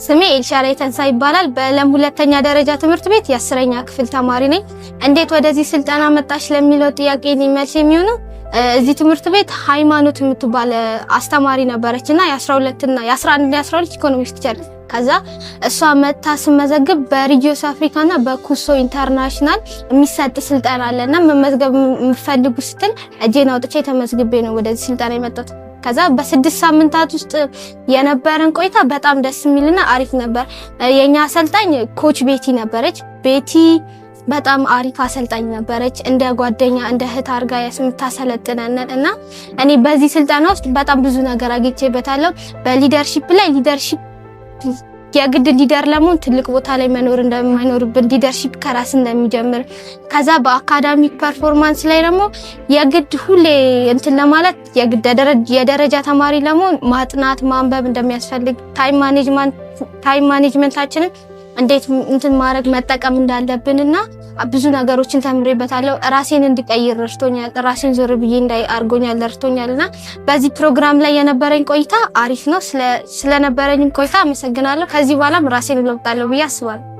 ስሜ ኤልሻዳይ ተንሳ ይባላል። በለም ሁለተኛ ደረጃ ትምህርት ቤት የ10ኛ ክፍል ተማሪ ነኝ። እንዴት ወደዚህ ስልጠና መጣሽ ለሚለው ጥያቄ መልስ የሚሆነው እዚህ ትምህርት ቤት ሃይማኖት የምትባል አስተማሪ ነበረች እና የ12 እና የ11 እና የ12 economics teacher። ከዛ እሷ መታ ስመዘግብ በሪጂዮስ አፍሪካ እና በኩሶ ኢንተርናሽናል የሚሰጥ ስልጠና አለና መመዝገብ የምፈልጉ ስትል እጄን አውጥቼ ተመዝግቤ ነው ወደዚህ ስልጠና የመጣሁት። ከዛ በ6 ሳምንታት ውስጥ የነበረን ቆይታ በጣም ደስ የሚልና አሪፍ ነበር። የኛ አሰልጣኝ coach ቤቲ ነበረች። ቤቲ በጣም አሪፍ አሰልጣኝ ነበረች። እንደ ጓደኛ፣ እንደ እህት አድርጋ የምታሰለጥነን እና እኔ በዚህ ስልጠና ውስጥ በጣም ብዙ ነገር አግኝቼበታለሁ። በ leadership ላይ leadership የግድ leader ለመሆን ትልቅ ቦታ ላይ መኖር እንደማይኖርብን፣ leadership ከራስ እንደሚጀምር፣ ከዛ በ academic performance ላይ ደግሞ የግድ ሁሌ እንትን ለማለት የግድ የደረጃ ተማሪ ለመሆን ማጥናት፣ ማንበብ እንደሚያስፈልግ፣ time management ኣችንን እንዴት እንትን ማድረግ፣ መጠቀም እንዳለብንና ብዙ ነገሮችን ተምሬበታለሁ። ራሴን እንድቀይር ረድቶኛል። ራሴን ዞር ብዬ እንዳይ አድርጎኛል፣ ረድቶኛል እና በዚህ ፕሮግራም ላይ የነበረኝ ቆይታ አሪፍ ነው። ስለነበረኝም ቆይታ አመሰግናለሁ። ከዚህ በኋላም ራሴን እለውጣለሁ ብዬ አስባለሁ።